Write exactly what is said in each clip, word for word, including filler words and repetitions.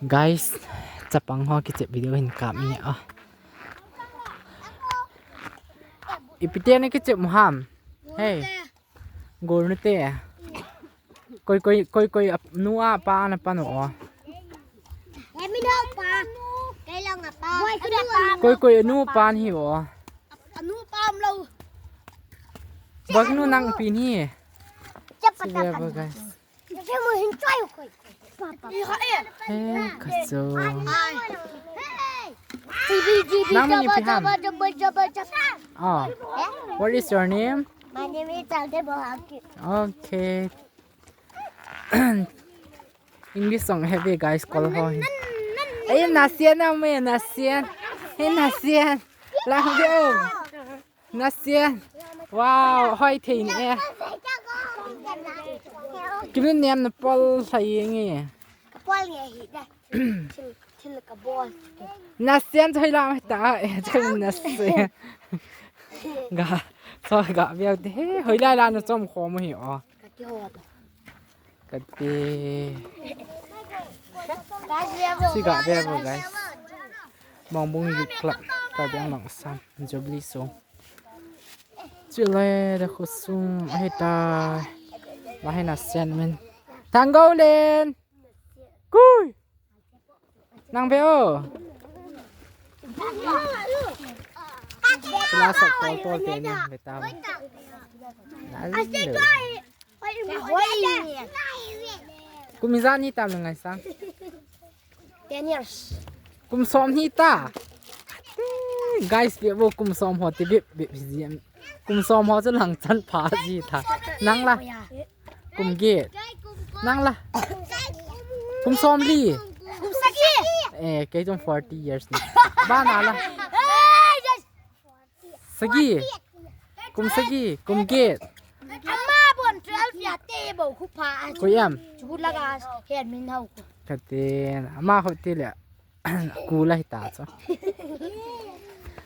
Guys, chapang ho kichep video hin kap ni a. Ipi te na kichep mu ham? Hey. Gol nu te. Koi, koi, koi, koi, ap-, nu a pa na pa nu o. Emi no pa. Kei lang a pa. Koi, koi, nu pa ni o. Anu pa am lo. Bak nu nang pin hi. Chapa, sige, chapa, ba, guys. Chapa mo hin choi ko. Papa. Hey, kaso. Hey. Nang mani pi ham? Oh. Eh? What is your name? My name is Alde Bohaki. Okay. English song heavy, guys, kol ho hin. Ai, nasian na me, nasian. He, nasian. Lang de. Nasian. Wow, hoi thei ni e. Kimin niam na pol sa yeng e. Pol nge hi da. Thil, thil ka bol. Nasian choi lam ta e, choi nasian. Ga, so ga biau te. He, hoi lai la na chom kho mo hi o. Ka ti ho ta. Kati. Siga ve vo, guys. Mongbung Youth Club, Karbi Anglong, Assam, Jubilee Song. Chule da khosung ahita. Lahina sen men. Thanggoulen. Kui. Nang ve o. Kila sok tol tol te ni ve ta. Kum ijat ni tam na ngai sang? Ten years. Kum som ni ta. Guys, ve vo kum som ho ti bip bip ji. Kum som ho chu lang chan pha ji ta. Nang la. Kum get. Nang la. Kum som li. Kum sagi. Eh, kei chun forty years ni. Ba na la. Sagi. Kum sagi. Kum get. Ama bon twelve ya te bo khu pha. Koi em? Chu la ga hen min hau. Katin. Ama ho ti le. Kul ahi ta chu.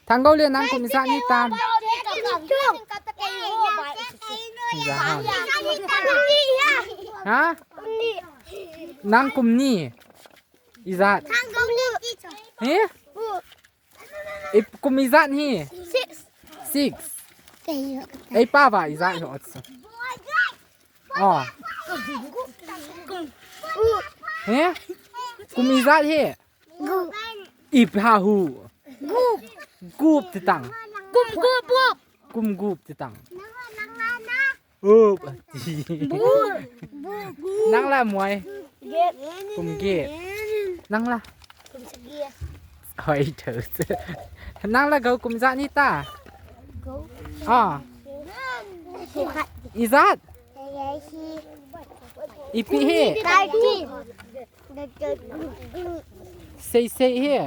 Thanggoulen, nang kum ijat ni tam? Ijat ham? Ha? Nang kum ni. Ijat. He? Ip-, kum ijat hi? Six. Six. Ei pa va ijat hi ot. Oh. He? Kum ijat hi? Gup. Ip ha hu. Gup. Gup ti tang. Kum gup gup. Kum gup ti tang. Up. Nang la muai. Get. Kum get. Nang la. Kum sagi. Hoi thou. Nang la gou kum ijat ni ta? Gou. Ah. Kum khat. Ijat? Ipi hi? Thirty. Sei sei hi.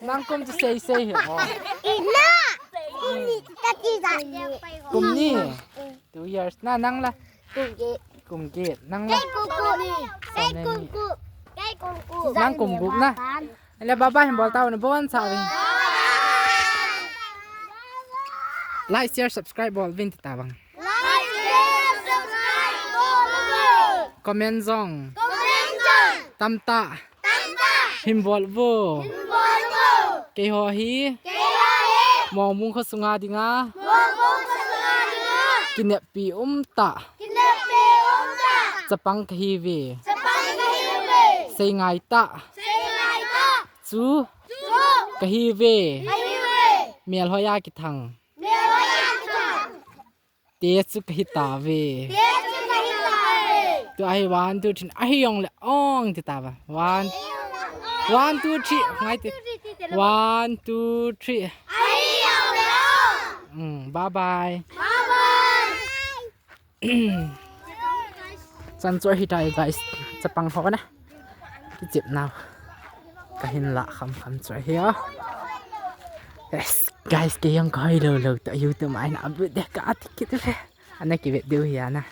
Nang kum chu sei sei hi. Oh. Ina. Kum ni. Kum ni. Two years na nang la. Kum get. Kum get. Nang la. Kei kum kum. Kei kum kum. Kei kum kum. Nang kum gup na. Ele bye bye hin bol tau na bon sa vin. Like, share, subscribe bol vin ti ta bang. Like, share, subscribe bol vin. Comment jong. Comment jong. Tamtah. Tamtah. Hin bol vo. Hin bol vo. Keiho hi. Keiho hi. Mongbung kho sunga dinga. Mongbung kho sunga dinga. Kineppi um tah. Kineppi um tah. Chapang kahi ve. Chapang kahi ve. Sei ngai tah. Sei ngai tah. Chu. Chu. Kahi ve. Kahi ve. Melhoi a kithang. Melhoi a kithang. Te chu kahi ta ve. Te chu kahi ta ve. Tu ahi one, two, three. Ahi jong le ong ti ta va. One. One, two, three. Ngai te. One, two, three. Ahi jong le ong. Mm, bye bye. Bye bye. Chan chu ahi tai, guys. Chapang ho na. Kichep nau. Kahin la kham kham chu ahi a. Yes, guys, kei jong kahoi lou lou ta YouTube a hin upload de ka ati kit ve. Ana kivet diu hi ana.